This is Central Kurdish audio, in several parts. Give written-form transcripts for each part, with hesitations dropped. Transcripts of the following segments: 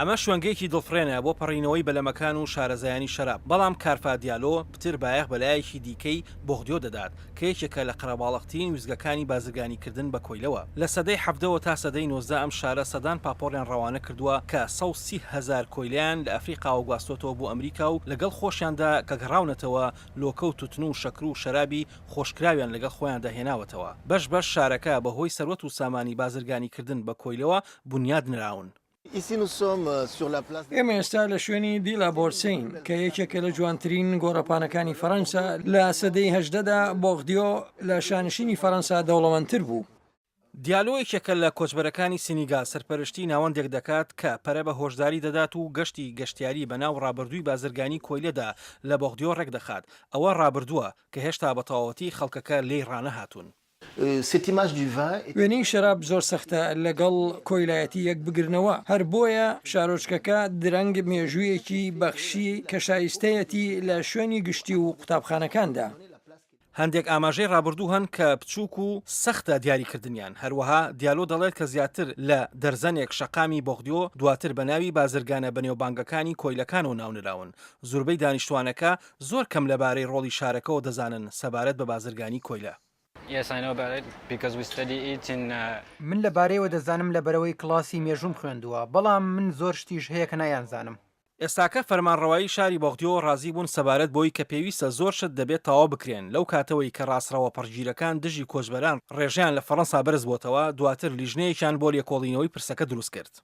ئەمە شوێنگەیەکی دڵفڕێنە بۆ پەڕینەوەی بەلەمەکان و شارەزایانی شەراب، بەڵام کارفا دیالۆ پتر بایەخ بە لایەکی دیکەی بۆغدیۆ دەدات، کە یەکێکە لە قەرەباڵغترین ویستگەکانی بازرگانیکردن بە کۆیلەوە. لە سەدەی حەڤدەوە تا سەدەی 19 ئەم شارە سەدان پاپۆڕیان ڕەوانە کردووە کە 130,000 کۆیلەیان لە ئەفریقاوە گواستۆتەوە بۆ ئەمریکا و لەگەڵ خۆشیاندا کە گەڕاونەتەوە لۆکە و توتن و شەکر و شەرابی خۆشکراویان لەگەڵ خۆیاندا هێناوەتەوە. بەش بەش شارەکە بە هۆی سەروەت و سامانی بازرگانیکردن بە کۆیلەوە بونیاد نراون. ئێمە ئێستا لە شوێنی دی لا بۆرسین کە یەکێکە لە جوانترین گۆڕەپانەکانی فەرەنسا، لە سەدەی هەژدەدا بۆغدیۆ لە شانشینی فەرەنسا دەوڵەمەندتر بوو. دیالۆ یەکێکە لە کۆچبەرەکانی سینیگال، سەرپەرشتی ناوەندێک دەکات کە پەرە بە هۆشداری دەدات و گەشتی گەشتیاری بەناو ڕابردووی بازرگانی کۆیلەدا لە بۆغدیۆ ڕێکدەخات، ئەوە ڕابردووە کە هێشتا بەتەواوەتی خەڵکەکە لێی ڕانەهاتوون. وێنەی شەراب زۆر سەختە لەگەڵ کۆیلایەتی یەک بگرنەوە، هەر بۆیە شارۆچکەکە درەنگ مێژوویەکی بەخشی کە شایستەیەتی لە شوێنی گشتی و قوتابخانەکاندا. هەندێک ئاماژەی ڕابردوو هەن کە بچووک و سەختە دیاریکردنیان، هەروەها دیالۆ دەڵێت کە زیاتر لە دەرزەنێک شەقامی بۆغدیۆ دواتر بە ناوی بازرگانە بەنێوبانگەکانی کۆیلەکانەوە ناونراون، زوربەی دانیشتوانەکە زۆر کەم لەبارەی ڕۆڵی شارەکەوە دەزانن سەبارەت بە بازرگانی کۆیلە. من لەبارەیەوە دەزانم لەبەرئەوەی کڵاسی مێژووم خوێندووە، بەڵام من زۆر شتیش هەیە کە نایانزانم. ئێستاکە فەرمانڕەوایی شاری بۆغدیۆ ڕازی بوون سەبارەت بەوەی کە پێویستە زۆر شت دەبێت تەواو بکرێن لەو کاتەوەی کە ڕاستڕەوە پەڕگیرەکان دژی کۆچبەران ڕێژەیان لە فەڕەنسا بەرزبۆتەوە، دواتر لیژنەیەکیان بۆ لێکۆڵینەوەی پرسەکە دروستکرد.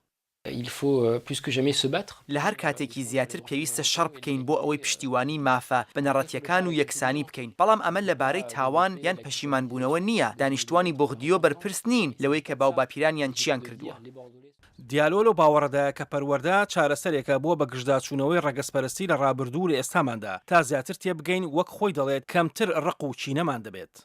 لە هەر کاتێکی زیاتر پێویستە شەڕ بکەین بۆ ئەوەی پشتیوانی مافە بنەڕەتییەکان و یەکسانی بکەین، بەڵام ئەمە لەبارەی تاوان یان پەشیمانبوونەوە نییە، دانیشتوانی بۆغدیۆ بەرپرس نین لەوەی کە باوباپیرانیان چیان کردووە. دیالۆ لەو باوەڕەدایە کە پەروەردە چارەسەرێکە بۆ بەگژداچوونەوەی ڕەگەزپەرستی لە ڕابردوو و لە ئێستاماندا، تا زیاتر تێبگەین وەک خۆی دەڵێت کەمتر ڕق و کینەمان دەبێت.